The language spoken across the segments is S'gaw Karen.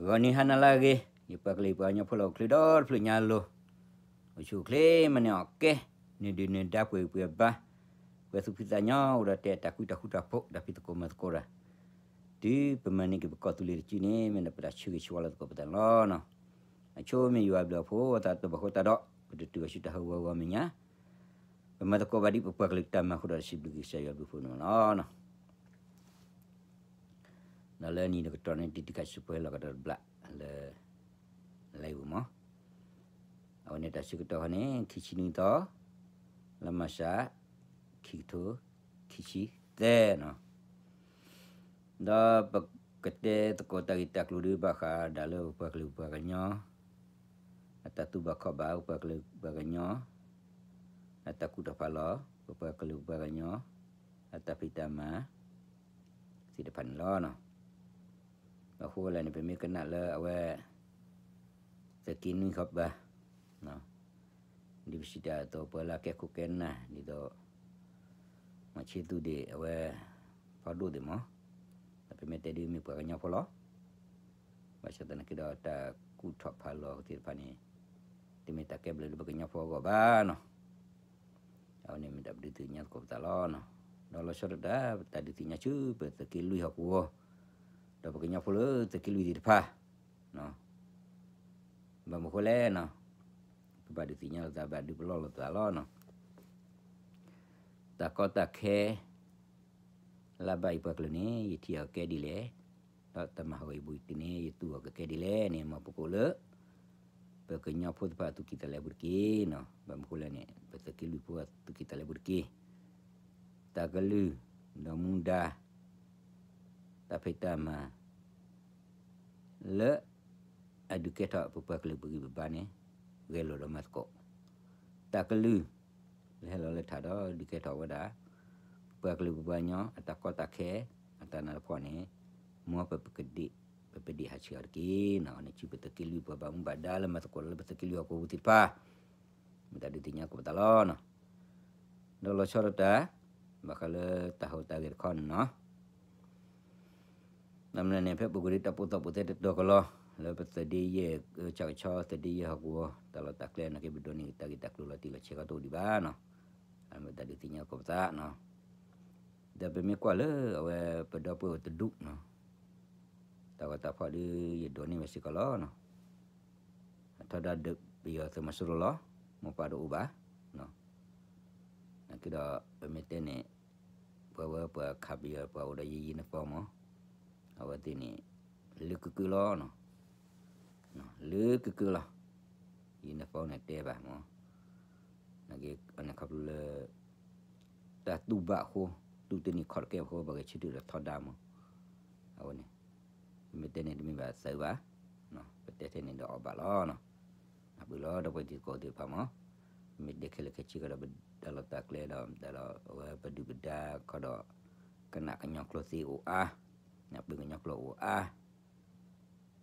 ဂီၤနံၤဟါနၤလၢအဂ့ၤ, ယပှၤကလုာ်ပှၤကညီဖိလၢအိၣ်ချ့ဒီတဖျၢၣ်ညါအလိၤ, အိၣ်ဆူၣ်အိၣ်ချ့မၤန့ၢ်အီၣ်ကဲ, နဒုၣ်နဒါပှဲၤဂံၢ်ပှဲၤဘါ, ပှဲၤသူၣ်ဖှံသးညီအိၣ်ဒီးတဲတၢ်ကူတၢ်ဃူတၢ်ဖိး တၢ်ဖံးသကိးမၤသကိးတၢ်, တုၤပမၤန့ၢ်က့ၤပကီၢ်သူလ့ၤတစုန့ၣ် မ့ၢ်ဒီးပတၢ်ဆၢဂ့ၤဆၢဝါလၢသကိးပသးန့ၣ်လီၤ. အဆိမ့ၢ်ယွၤအဘျုးအဖှိၣ်အသးတဘၣ်ဃိတၢ်ဒီး ပတတုၤအီၤဆူတၢ်ဟးဂီၤဂီၤမဲာ်ညါ, ပမၤသကိးဘၣ်ဒ်ပပှၤကလုာ်တၢ်မၤအဃိဒီး စံးဘျုးကစၢ်ယွၤအဘျုးအဖှိၣ်န့ၣ်လီၤ. ဒီးလၢနံၤတကတီၢ်န့ၣ် တံၤတံၤခးစံးပှဲၤလီၤကဒီးတဘျီလၢ live မး, အဝဲန့ၣ်တၢ်ဆၢကတီၢ်ခီန့ၣ် ခံဆံနွံသီ, လါမၢ်ၡး, ခံကထိခံဆံသၢန့ၣ်, ဒီးပကတဲသကိးတၢ်ဂ့ၢ်တၢ်ကျိၤဒုးဘၣ်ဃးဒၣ်လၢပပှၤကလုာ်ပပှၤကညီ အတၢ်တူၢ်ဘၣ်ခီၣ်ဘၣ် ပပှၤကလုာ်ပပှၤကညီ အတၢ်ကူၣ်ထီၣ်ဖးလီၤ ပပှၤကလုာ်ပပှၤကညီ အတၢ်ဖံးတၢ်မၤသ့ၣ်တဖၣ်န့ၣ်လီၤ. အဃိလဲၣ်န့ၣ် ပမ့ၢ်ကနၣ်လၢအဝဲ သုးက့နွံဃီပၤ ဒ်ပစံးတၢ်အသိး ပှၤလၢအကဲခိၣ်ကဲနၢ်ဒ်သိး မီၤဆ့သူၣ်ဒံးအဝဲ ဖီဒိၣ်သ့ၣ်မး, ဒီးပမ့ၢ်တဲဒ်မ့ၢ်ပှၤကညီဖိလီၤ. ဘၣ်ဆၣ်သနာ်က့ဒီးတၢ်ကူၣ်ထီၣ်ဖးလီၤသ့ၣ်တဖၣ်န့ၣ် တမ့ၢ်တၢ်ကဲဘျုးလၢပကညီဖိအဂီၢ်ဘၣ်န့ၣ်, အဝဲန့ၣ်မ့ၢ်တၢ်ပဒုးသ့ၣ်ညါသကိးပသးလီၤ. ဒီးလီၤဆီဒၣ်တၢ် ပတၢ်ဒုးသ့ၣ်ညါဆူပသုးက့လွံၢ်ဟီၣ်ကဝီၤ ဒီးပကညီဖိလၢသုးက့လွံၢ်သ့ၣ်တဖၣ် ဘၣ်မနုၤဃိလဲၣ်န့ၣ်, ပဘၣ်ဒုးသ့ၣ်ညါလိာ်သး ဘၣ်ဒုးပလီၢ်လိာ်သးလီၤ. တၢ်ကီတၢ်ခဲ လၢဘၣ်ယပှၤကလုာ်န့ၣ် ယထံၣ်အီၤကကဲဒ်လဲၣ်, ဒီးတၢ်မၤဟးဂီၤယဘူးတံၢ်န့ၣ် ယသူအီၤကကဲဒ်လဲၣ်န့ၣ် မ်ပကိးလၢ ပကညီဖိသ့ၣ်တဖၣ်အသူၣ်ကံၢ်သးလဲပူၤတက့ၢ်န့ၣ်, ဘၣ်မနုၤဃိလဲၣ်န့ၣ် ပသုးက့လွံၢ်ဖိအသူၣ်ကံၢ်သးလဲပူၤတက့ၢ်. တၢ်ကလုၢ် ဒီးမူဒါ တၢ်ဖံးတၢ်မၤ လၢအဒုးကဲထီၣ်ပပှၤကလုာ်ပဂံၢ်ပဘါန့ၣ် ဂဲၤလိာ်ဒီးမၤသကိး, တၢ်ကလုၢ် လၢဟဲလီၤလၢထးဒီးဒုးကဲထီၣ်ဝဲဒၣ် ပပှၤကလုာ်ပပှၤကညီအတၢ်ကီတၢ်ခဲ အတၢ်နးတၢ်ဖှီၣ်န့ၣ် မ်ပကဒ့ၣ် ပပဒ့ၣ်ဟးဆှဲးအီၤတက့ၢ်န့ၣ်, န့ၣ်ဆူပသုးက့လွံၢ်ပှၤဘၣ်မူဘၣ်ဒါလၢမၤသကိးလၢပသုးက့လွံၢ်ဟီၣ်ကဝီၤပူၤသ့ၣ်တဖၣ် မ့ၢ်တၢ်ဒုးသ့ၣ်ညါသကိးပသးလီၤ. ဒီးလီၤဆီဒၣ်တၢ် ဘၣ်ဃးလၢတၢ်ဟူးတၢ်ဂဲၤတခီန့ၣ်န့ၣ်, နမ့ၢ်န့ၣ် ဖဲပူၤကွံာ်ဒ်တၢ်ပီးသီပူၤသ့တတီၤကလီၤ လၢပသုးဒ့ယဲၢ် ဆၣ်ကဆီသုးဒ့ယဲၢ်ဟီၣ်ကဝီၤ တၢ်လီၢ်တၢ်ကျဲနာ်က့ ပဒိးန့ၢ်တၢ်ဂ့ၢ်တၢ်ကျိၤလီၤတံၢ်လီၤဆဲးခီတအိၣ်ဒံးဘၣ်န့ၣ်, အမ့ၢ်တၢ်ဒုးသ့ၣ်ညါသကိးပသးန့ၣ်, ဒီးပမ့ၢ်ကွၢ်လၢအဝဲပဒီပုၢ်ဝဲၢ်တဒူၣ်န့ၣ် တၢ်ဂီၤတၢ်ဖီၣ်ဒုးယဒိးန့ၢ်ဝဲစ့ၢ်ကီးလီၤ. အထီဒါဒုးပယီၤသုးမီၤစိရိၤလီၤ, မိၢ်ပၢ်တအိၣ်ဘၣ်, နာ်က့ဒီး ပမ့ၢ်တဲန့ၣ် ပှၤဝဲပှၤခးပယီၤပှၤအိၣ်ဒီးယဲၢ် uniform မး, အဝဲသ့ၣ်န့ၣ် လၢကုၢ်ကုၢ်လီၤ, လၢကုၢ်ကုၢ်လီၤ, uniform န့ၣ်တဲဘၣ်မး, နာ်က့န့ၣ်ခီဖျိလၢ တၢ်တူၢ်ဘၣ်အဃိ, တူၢ်တန့ၢ်ခီၣ်တကဲဘၣ်အဃိ ပှၤဂဲၤဆၢထၢၣ်ဒီးထီဒါမး, အဝဲန့ၣ် ပမ့ၢ်တဲန့ၣ်တမ့ၢ်ဘၣ်သုးဘၣ်, ပတဲထဲန့ၣ်ဒီးအီၣ်ဘၣ်လီၤ. အပူၤလီၤဒီပုၢ်ဝဲၢ်တံၤသကိးသ့ၣ်တဖၣ်မး, မ့ၢ်ဒဲခဲလၢာ်ခဲဆ့ကဒီး ပတၢ်လီၢ်တၢ်ကျဲဒီး တၢ်လီၢ်အဝဲပဒုၣ်ပဒါခီဒီး ကနၣ်ကညီကျိာ်သ့အိၣ်အါ, ပှၤကညီကျိာ်အိၣ်အါ,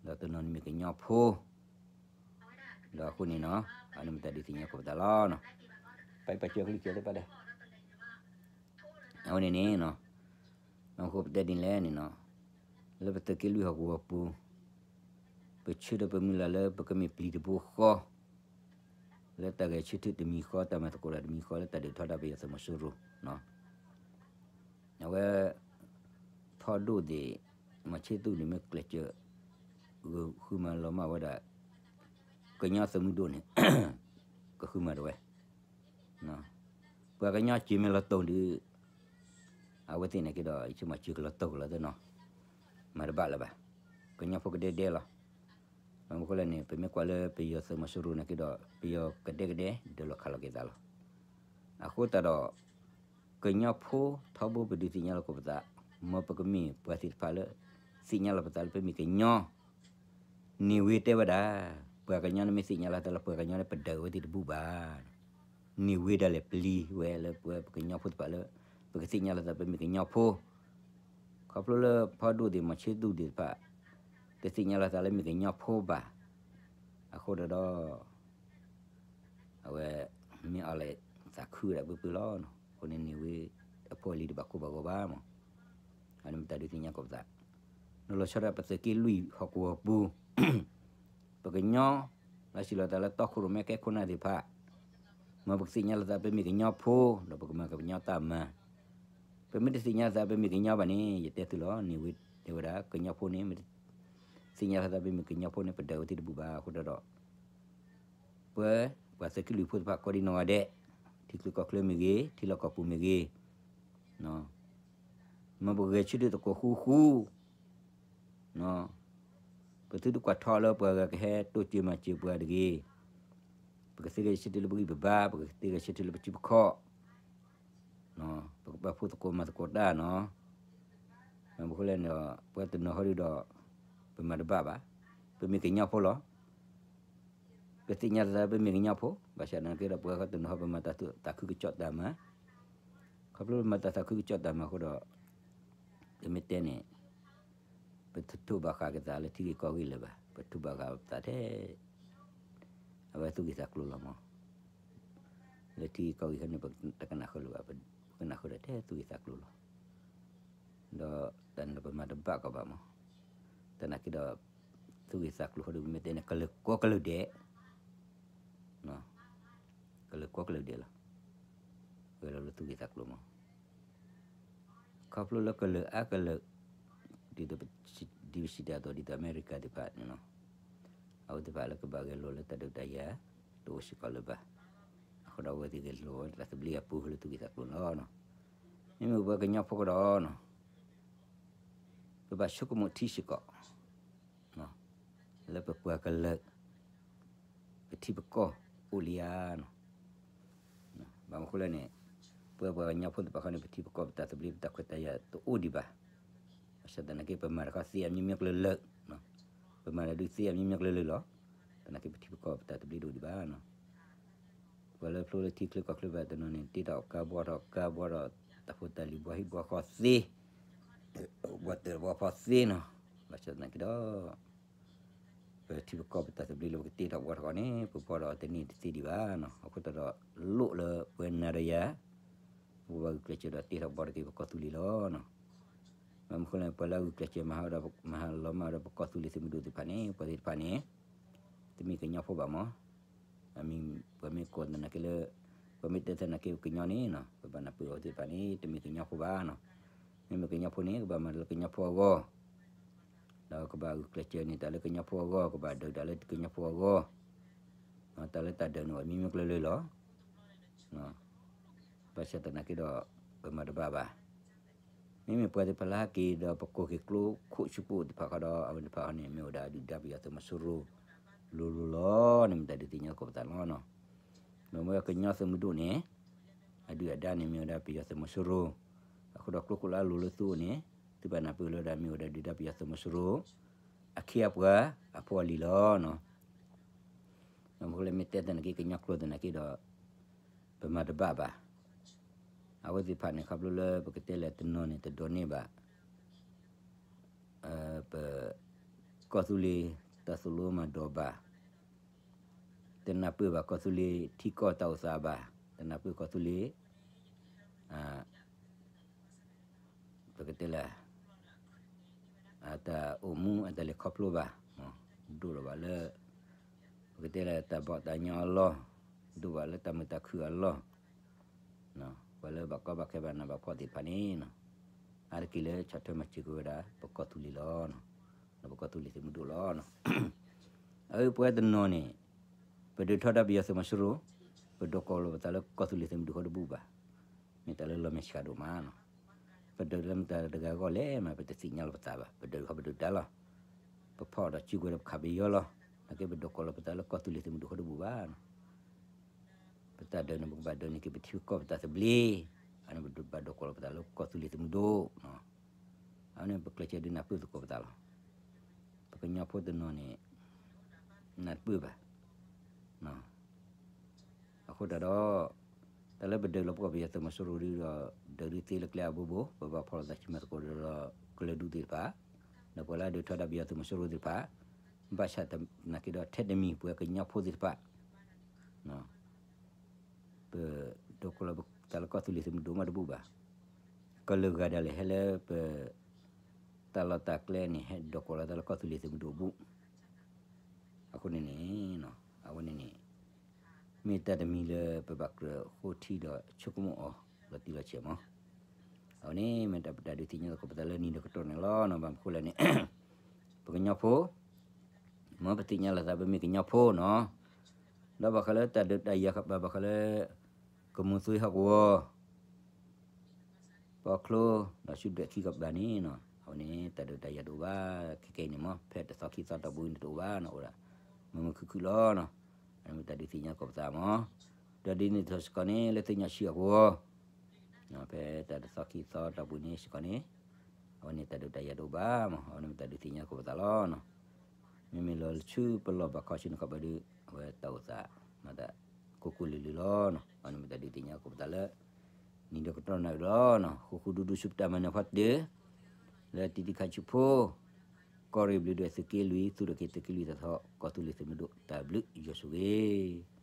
ဒီးတနီၤန့ၣ်မ့ၢ်ကညီဖိ, ဒီးအဃိန့ၣ်န့ၣ်, အန့ၣ်မ့ၢ်တၢ်ဒုးသ့ၣ်ညါသကိးပသးလီၤ. ပပာ်စၢၤကလုၢ်စၢၤသ့ၣ်တဖၣ်ဒီး အဝဲန့ၣ်န့ၣ်, အဃိပတဲဒ်လဲၣ်န့ၣ်န့ၣ်, လၢပသုးက့လွံၢ်ဟီၣ်ကဝီၤပူၤ, ပဆၢဒီးပမုၢ်လၢ်လၢပကမ့ၢ်ပျံၤတဘိဃီ, လၢတၢ်ဂဲၤဆၢထၢၣ်တမံၤဃီ တၢ်မၤသကိးတၢ်တမံၤဃီ လၢတၢ်ဒုးထီဒါပယီၤသုးမီၤစိရိၤ အဝဲ ဖီဒိၣ်သ့ၣ် မီၤဆ့သူၣ်န့ၣ်မ့ၢ်ကျဲးစၢး ဂုာ်ဃုမၤလီၤမၢ်ဝဲဒၣ် ကညီသုးမုၢ်ဒိၣ်န့ၣ် ကဃုမၤဒၣ်ဝဲ, ပှၤကညီစ့မ့ၢ်လီၤတိၢ်ဒုး အဝဲသ့ၣ်န့ၣ်က့ဒီး ယဆိကမိၣ်စ့ကလီၤတိၢ်ကလီၤသ့ၣ်နီၤ, မၤတဘၣ်လၢၤဘၣ်, ကညီဖိကဒဲကဒဲလီၤ. ဘၣ်မနုၤဃိလဲၣ်န့ၣ် ပမ့ၢ်ကွၢ်လၢပယီၤသုးမီၤစိရိၤန့ၣ်က့ဒီး ပယီၤကဒဲကဒဲ ဒၢလီၤခးလီၤက့ၤသးလီၤ. အဃိသတးဒီး ကညီဖိထီဘိပဒုးသ့ၣ်ညါလီၤသကိးပသး, မ်ပကမ့ၢ်ပှၤသ့ၣ်တဖၣ်လၢ သ့ၣ်ညါလီၤပသးလၢပမ့ၢ်ကညီ န့ၢ်ဝ့ၤတဲဝဲဒၣ်, ပှၤကညီန့ၣ်မ့ၢ်သ့ၣ်ညါလီၤသးလၢပှၤကညီန့ၣ် ပဒၢးဝဲသ့ၣ်တဘူၣ်ဘၣ်. န့ၢ်ဝ့ၤဒၣ်လဲာ်ပျံၤဝဲလၢပဝဲပကညီဖိသ့ၣ်တဖၣ်လၢ ပကသ့ၣ်ညါလီၤသးပမ့ၢ်ကညီဖိ, ခီဖျိလၢဖီဒိၣ်သ့ၣ်မီၤဆ့သူၣ်သ့ၣ်တဖၣ် တသ့ၣ်ညါလီၤသးလၢမ့ၢ်ကညီဖိဘၣ်. အဃိဒီး အဝဲ မ့ၢ်အီၤလဲၣ်သးခုဝဲဒၣ်ပှဲၤပှဲၤလီၤ. အဃိန့ၣ်န့ၢ်ဝ့ၤအဖိအလံၤတဘၣ်ကိၢ်ဘၣ်ဂီၤဘၣ်မး, အန့ၣ်မ့ၢ်တၢ်ဒုးသ့ၣ်ညါသကိးပသး. လီၤဆီဒၣ်ပသုးက့လွံၢ်ဟီၣ်ကဝီၤပူၤ, ပကညီ လၢစံးလီၤသးလၢတီခိၣ်ရိၣ်မဲကဲခိၣ်နၢ်သ့ၣ်တဖၣ်, မ်ပကသ့ၣ်ညါလီၤသးပမ့ၢ်ကညီဖိ, ဒီးပကမၤကညီတၢ်မၤ, ပမ့ၢ်တသ့ၣ်ညါလီၤသးပမ့ၢ်ကညီဘၣ်န့ၣ် ယတဲသုလီၤ, န့ၣ်ဝဲတဲဝဲဒၣ် ကညီဖိန့ၣ် မ့ၢ်တသ့ၣ်ညါလီၤသးပမ့ၢ်ကညီဖိန့ၣ် ပဒၢးဝဲသ့ၣ်တဘူၣ်ဘၣ်အဃိဒီး ပှၤ ပှၤသုးက့လွံၢ်ဖိသ့ၣ်တဖၣ်ကိးဒံနီၢ်ဂၤဒဲး, ထံချၢကီၢ်ချၢမ့ၢ်ဂ့ၤ, ထံလီၢ်ကီၢ်ပူၤမ့ၢ်ဂ့ၤ, မ်ပဂဲၤဆၢထၢၣ်သကိးဃူဃူ, ပသုတကွၢ်ထီၣ်လၢပှၤဂၤကဟဲတိစၢၤမၤစၢၤပှၤတဂ့ၤ, ပကသ့ဂဲၤဆၢထၢၣ်လၢပဂံၢ်ပဘါ, ပကသ့ဂဲၤဆၢထၢၣ်လၢပစုပခီၣ်, ပကပာ်ဖှိၣ်သကိးမၤသကိးတၢ်နီၤ, မ့ၢ်ပဃိလဲၣ်န့ၣ်ဒီး ပှၤတနီၤဟီဒုဒီး ပမၤတဘၣ်ဘၣ်, ပမ့ၢ်ကညီဖိလီၤ. ပသ့ၣ်ညါလီၤသး ပမ့ၢ်ကညီဖိ, ဘၣ်ဆၣ်သနာ်က့ဒီး ပှၤတနီၤဟီ ပမၤတၢ်သးခုကစီၣ်တၢ်မၤ, ခီဖျိပမၤတၢ်သးခုကစီၣ်တၢ်မၤအဃိဒီး ပမ့ၢ်တဲန့ၣ် ပတထိးဘၣ်ဃးက့ၤသးလၢထံဂ့ၢ်ကီၢ်ဂ့ၢ်လၢၤဘၣ်, ပထိးဘၣ်ဃးသးထဲ အဝဲသူၣ်ဂ့ၢ်သးကျိၤလီၤမး, လၢထံဂ့ၢ်ကီၢ်ဂ့ၢ်ခီန့ၣ် ပတကနၣ်ဃုာ်လၢၤဘၣ်, ပကနၣ်ဃုာ်ဒီးထဲသူၣ်ဂ့ၢ်သးကျိၤလီၤ. ဒီးတၢ်န့ၣ်ဒီးပမၤတဘၣ်ကီးဘၣ်မး, သနာ်က့ဒီး သူၣ်ဂ့ၢ်သးကျိၤဟီဒု ပမ့ၢ်တဲန့ၣ် ကလၢာ်ကိးကလၢာ်ဒဲး ကလၢာ်ကိးကလၢာ်ဒဲးလီၤ. ဂဲၤလီၤလၢသူၣ်ဂ့ၢ်သးကျိၤမး, ခီဖျိလၢကလၢာ်အါကလၢာ် ဒ်သိး ဒ်ပစံးတၢ်အသိး ဒ်သိးအမဲရကၤသ့ၣ်တဖၣ်န့ၣ်လီၤ, အဝဲသ့ၣ်တဖၣ်လၢကဘၣ်ဂဲၤလိာ်လၢတၢ်ဒုးတၢ်ယၤ တအိၣ်စ့ၢ်ကီးလၢၤဘၣ်. အဃိဒီးအဝဲသ့ၣ်ဂဲၤလိာ်ဝဲတၢ်သဘျ့အပူၤလၢသူၣ်ဂ့ၢ်သးကျိၤလီၤ. မ့မ့ၢ်ပှၤကညီဖိကဒီး ပဘၣ်ဆိကမိၣ်ထံစ့ၢ်ကီး လၢပပှၤကလုာ် ပထံပကီၢ်အိၣ်လံဧါနီၤ. ဘၣ်မနုၤအဃိလဲၣ်န့ၣ် ပဝဲပှၤကညီဖိသ့ၣ်တဖၣ်ဃီန့ၣ် ပထံပကီၢ်ပတၢ်သဘျ့ပတၢ်ခွဲးတၢ်ယာ်တအိၣ်ဒံးဘၣ်. ဘၣ်ဆၣ်သနာ်က့ ပမၤတခီသ့အါမံၤမံၤကျၢၤလၢာ်, ပမၤတၢ်ဒုးသ့အါမံၤမံၤကျၢၤလၢာ်လီၤ. သနာ်က့ပထံပကီၢ်ပတၢ်သဘျ့တအိၣ်ဒံးဘၣ်နီၤ. ပှၤလၢဖျိလၢထံချၢကီၢ်ချၢဘၣ်တနီၤန့ၣ် တ့ထီၣ်ကါဘှီထီၣ်ကါဘှီဒီး တၢ်ဖိတၢ်လံၤဘှီဟံၣ်ဘှီဃီသ့, ဘှီတၢၢ်ဘှီဖီသ့နီၤ. ဘၣ်ဆၣ်သနာ်က့ဒီး ပထံပကီၢ်ပတၢ်သဘျ့လၢပကတ့ထီၣ်ဘှီထီၣ်အီၤန့ၣ် ပဘှီဒီးတန့ၢ်တသ့ဒံးဘၣ်နီၤ. အဃိသတးဒီး လိၣ်လၢပဝဲနၤဒီးယၤ ပကဘၣ်ဂုာ်ကျဲးစၢးဒီးတ့ထီၣ်ဘှီထီၣ်က့ၤပကီၢ်သူလ့ၤလီၤနီၤ. ဘၣ်မနုၤအဃိလဲၣ် ပှၤလၢအဂုာ်ကျဲးစၢးမၤဟးဒီး မၤဟးလီၤမၢ်ဒီးပကီၢ်သူလ့ၤသုးမုၢ်ဒိၣ်သ့ၣ်တဖၣ်န့ၣ် ပှၤသ့ၣ်တဖၣ်န့ၣ် တမ့ၢ်ကညီဖိဘၣ်မး. အမံၤ ပှၤမ့ၢ်ကိးသနာ်က့လၢ ပှၤမ့ၢ်တဲသနာ်က့ကညီန့ၣ်နီၤ ပဘၣ်နၢ်ပၢၢ်အဝဲသ့ၣ်တဖၣ်န့ၣ် တမ့ၢ်ကညီဖိဘၣ်နီၤ. မ့မ့ၢ်ကညီဖိန့ၣ် ကဘၣ်မၤလၢကညီဖိအဂီၢ် ဒီးကဘၣ်ဂုာ်ကျဲးစၢးန့ၢ်တၢ်လၢကညီဖိအဂီၢ်, ကဘၣ်ဒုးတၢ်လၢကညီဖိအဂီၢ်, တၢ်လၢတၢ်ဒုးန့ၣ် အမံၤမံၤကျၢၤလၢာ်လီၤ. ဘၣ်ဆၣ်သနာ်က့ဒီး ပမၤတဘၣ်ဘၣ်. မ့မ့ၢ်ပှၤသ့ၣ်တဖၣ်လၢဟဲက့ၤဒီးပကိၢ်က့ၤကျိခိၣ်ဆူပအိၣ်သ့ၣ်တဖၣ်ဃီဒီး အဝဲသ့ၣ်တဖၣ်န့ၣ် မ့ၢ်ဝဲဒၣ်အဒုၣ်ဒါပယီၤသုးမီၤစိရိၤ လိၤလိၤလီၤန့ၣ် မ့ၢ်တၢ်ဒုးသ့ၣ်ညါသကိးပသးလီၤနီၤ. မ့ၢ်ဝဲကညီသုးမုၢ်ဒိၣ်န့ၣ် အဒုၣ်အဒါန့ၣ် မ့ၢ်ဝဲဒၣ်ပယီၤသုးမီၤစိရိၤ, အဃိဒီးကျိခိၣ်လၢအလိၤလၢသုအိၣ်န့ၣ် သုဘၣ်နၢ်ပၢၢ်လၢဝဲဒၣ်မ့ၢ်ဝဲဒၣ်ဒုၣ်ဒါပယီၤသုးမီၤစိရိၤ အခ့အပှၤအဖိအလံၤလီၤနီၤ. မ့ၢ်မနုၤအဃိလဲၣ် မ့ၢ်တဲသနာ်က့ ကညီကျိာ်သနာ်က့ဒီး ပမၤတဘၣ်ဘၣ်. အဝဲသ့ၣ်တဖၣ်န့ၣ် ခီဖျိလၢပကတဲလဲၣ်တနီၤန့ၣ် တဒိးန့ၢ်ဘၣ် ပ ကီၢ်သူလ့ၤတၢ်သိၣ်လိမၤဒိးဘၣ်, တနၢ်ပၢၢ်ဘၣ်ကီၢ်သူလ့ၤထံကီၢ်တၢ်အိၣ်သးဘၣ်, တနၢ်ပၢၢ်ကီၢ်သူလ့ၤ ပကတဲလၢ အတၢ်အိၣ်မူအတၢ်လဲၤခီဖျိဘၣ်, ဒိၣ်လီၤဘၣ်လၢ ပကတဲလၢတၢ်ဘီၣ်တၢ်ညီအလီၢ်, ဒိၣ်ဘၣ်လၢတၢ်မုာ်တၢ်ခုၣ်အလီၢ်, ပှၤလၢဘၣ်ကီဘၣ်ခဲဘၣ်နးဘၣ်ဖှီၣ်သ့ၣ်တဖၣ်န့ၣ် အါတက့ၢ်လၢဆီၣ်ထွဲမၤစၢၤကွံာ်ဝဲဒၣ် ပကီၢ်သူလ့ၤလီၤ. ဒီးပကီၢ်သူလ့ၤသုးမုၢ်ဒိၣ်လီၤ. အဝဲပဝဲတနီၤန့ၣ် ပဒုးထီဒါပယီၤသုးမီၤစိရိၤ, ပဒိးကိးလီၤပသးလၢကီၢ်သူလ့ၤသုးမုၢ်ဒိၣ်ဃီတဘူၣ်ဘၣ်. မ့ၢ်တၢ်လၢလီၤမဲာ်ဆှးဒိၣ်မးနီၤ. ပဒုးလၢမတၤတဂၤအဂီၢ်လဲၣ်မး ပတသ့ၣ်ညါလီၤပသးဘၣ်. ပဒုးဃီပဒုးဒါလီၤ. ပဖီၣ်ဒီးစုကဝဲၤဒီးပခးပယီၤလီၤ. သနာ်က့ပဒိးကိးလီၤပသးလၢကီၢ်သူလ့ၤသုးမုၢ်ဒိၣ်ဃီတဘူၣ်ဘၣ်နီၤ. ပတၢ်ဒုးန့ၣ် ပကဘၣ်ဒုးန့ၢ်က့ၤပထံပကီၢ်ပတၢ်သဘျ့, အန့ၣ်ပဘၣ်ဒိးကိးလီၤပသးလၢကီၢ်သူလ့ၤသုးမုၢ်ဒိၣ်. အန့ၣ်ပကျဲးစၢးဒုးနၢ်ပၢၢ်သကိးပသးလီၤ. ပကညီဖိတနီၤန့ၣ် နၢ်တပၢၢ်ဘၣ်. အဃိတၢ်ဒီး တၢ်လၢပဒုးလီၤပှီၢ်ပယီၤသုးမီၤစိရိၤဒ်ဒီး ဒုးဒုးသ့လၢကျဲအဘိဘိ, ပဘၣ်ဖီၣ်လိာ်သးဆံးမၤသကိးဒီး ကလုာ်ဒူၣ်သ့ၣ်တဖၣ်, ဒီးပှၤလၢအဒုးထီဒါပယီၤသုးမီၤစိရိၤသ့ၣ်တဖၣ်, ဘၣ်ဆၣ်သနာ်က့ဒီး ထဲတမံၤပှၤကညီဖိသ့ၣ်တဖၣ် ပဒိးကိးလီၤပသးလၢကီၢ်သူလ့ၤသုးမုၢ်ဒိၣ်မးတဘူၣ်ဘၣ်. ကလုာ်ဂၤဒၣ်လဲာ်ဟဲလၢပ တၢ်လီၢ်တၢ်ကျဲန့ၣ် ဟဲဒိးကိးလီၤသးလၢကီၢ်သူလ့ၤသုးမုၢ်ဒိၣ်အပူၤ, အဃိန့ၣ်န့ၣ် အဝဲန့ၣ်န့ၣ် မ့ၢ်တၢ်တမံၤလၢပဘၣ်ကြၢးဃိထံဒီးဆိကမိၣ်အီၤလီၤတံၢ်လီၤဆဲးမး, အဝဲန့ၣ်မ့ၢ်တၢ်ပတၢ်ဒုးသ့ၣ်ညါသကိးပသးလၢနံၤဒီးကတီၢ်န့ၣ်လီၤ. ဘၣ်မနုၤအဃိလဲၣ်န့ၣ် ပကညီဖိ မ်ပသ့ၣ်ညါလီၤသးပမ့ၢ်ကညီဖိနီၤ, ဒီးဘၣ်ဃးလၢတၢ်ဒုးတၢ်ယၤကဘၣ် ဘၣ်ဃးလၢ ကမူၤသွ့ဟီၣ်ကဝီၤ ပီချိ ဒီးဆူဒွဲၣ်ခံကဘၣ်န့ၣ်နီၤ, အဝဲန့ၣ်တၢ်ဒုးတၢ်ယၤတအိၣ်ဘၣ်, ခဲကနံၣ်အံၤန့ၣ်မး ဖဲတသီခံသီတီၢ်ပူၤန့ၣ်တအိၣ်ဘၣ်နီၤ, အိၣ်ဒၣ် မုာ်မုာ်ခုၣ်ခုၣ်လီၤနီၤ, အဝဲန့ၣ်မ့ၢ်တၢ်ဒုးသ့ၣ်ညါသကိးပသးမး, ဒီးဒ်န့ၣ်အသိးစ့ၢ်ကီးန့ၣ် လၢသ့ၣ်ညါဆံးအဃိ ဖဲတၢ်တသီခံသီတီၢ်ပူၤန့ၣ်စ့ၢ်ကီးန့ၣ် အဝဲန့ၣ်တၢ်ဒုးတၢ်ယၤတအိၣ်ဘၣ်မး, အဝဲန့ၣ်မ့ၢ်တၢ်ဒုးသ့ၣ်ညါသကိးပသးလီၤ. မ့မ့ၢ်လီၤဆူပလီၢ်ဘၣ်ခီဆူန့ၣ်ခီဘၣ်ဒီး အဝဲတၢ်အိၣ်သး မၤသး ကိၢ်ကိၢ်လုာ်လုာ်လီၤနီၤ, အဝဲန့ၣ်မ့ၢ်တၢ်ဒုးသ့ၣ်ညါသကိးပသးလၢ နံၤဒီးကတီၢ်နၣ်ရံၣ်လီၤနီၤ, ဃူဃူဒူဒူဆူပတၢ်မၤနၢၤဖီတ့ၢ် လၢတံၤတံၤခါဆူဖိ ကီၢ်ရ့ၣ်ဘျုးဒွဲၣ်သုးက့လွံၢ် သူၣ်ထီၣ်က့ၤသုးက့လွံၢ်သးထီၣ် ကီၢ်သူလ့ၤသုးမုၢ်ဒိၣ် တၢ်ဘျုးယွၤဆိၣ်ဂ့ၤ